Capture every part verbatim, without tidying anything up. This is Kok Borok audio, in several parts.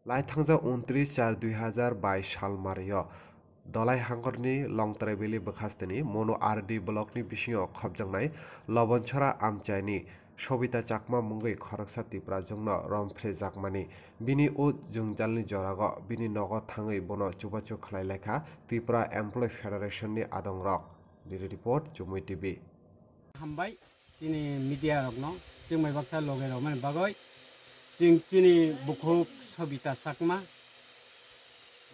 Laithangjak untris char dui hazar bais sal mario Dolai hangkorni Longtrai Valley bwkhasteni Mono R D blockni bisingo khopjaknai Lobonchora amchaini Sobita Chakma mungwi khoroksa Tiprajwngno romphrejakmani. Bini o jwngjalni jorago bini nogo thangwi bono chubachu khlai laikha Tripura Employee Federationni adongrok. Bureau Report, Chumui T V. Hambai chini media rokno chwngbai baksa loge rwmani bagwi. Chwng chini bukhuk Sobita Chakma,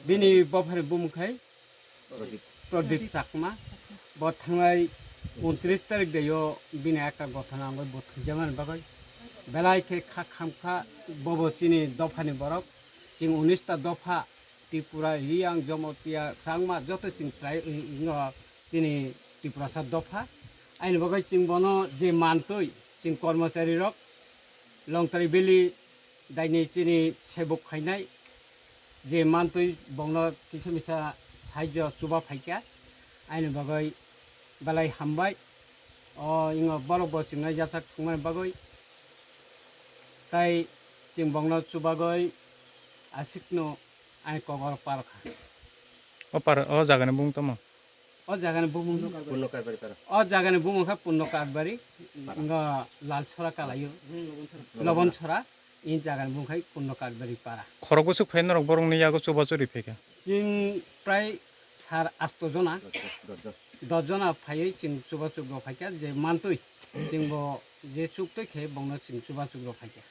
bini bophani bumung khai Pradip Chakma. Bo thangnai untris tarik de yo bini ekta gothana wngwi bo thwijamani bagwi. Belai khe kha khamkha, bobo chini dophani borok. Chwng unis ta dopha, Tripura, Riyang, Jomotia, Changma, joto chwng trai, wngo chini Tiprasa dopha. Aini bagwi chwng bono je mantwi, chwng kormochari rok, Longtrai Valley daini chini sebuk khainai, je mantwi bongno kisa misa saijo chuba phaikha, aini bagwi belai hambai. O, ingo borok bo chwngno yachak thwngmani bagwi, tai chwng bongno chubagwi asikno ani kokoro parkha. O par, o jagani bumung tamo? O jagani bumung, Punno Karbari para. O jagani bumung kha Punno Karbari, Para. Ingo Lalchora kalaio, Hmm, Lobonchora. Lobonchora, in jagani bumung khai Punno Karbari para. Khorok bwswk phai norok borokni yago chubachu ri phaikha? Chwng prai sar asto jona, Dojjon, dojjon. Dojjona phaiwi chwng chubachu rw phaikha, je mantwi chwng bo je chuktwi khe bongno chwng chubachu rw phaikha.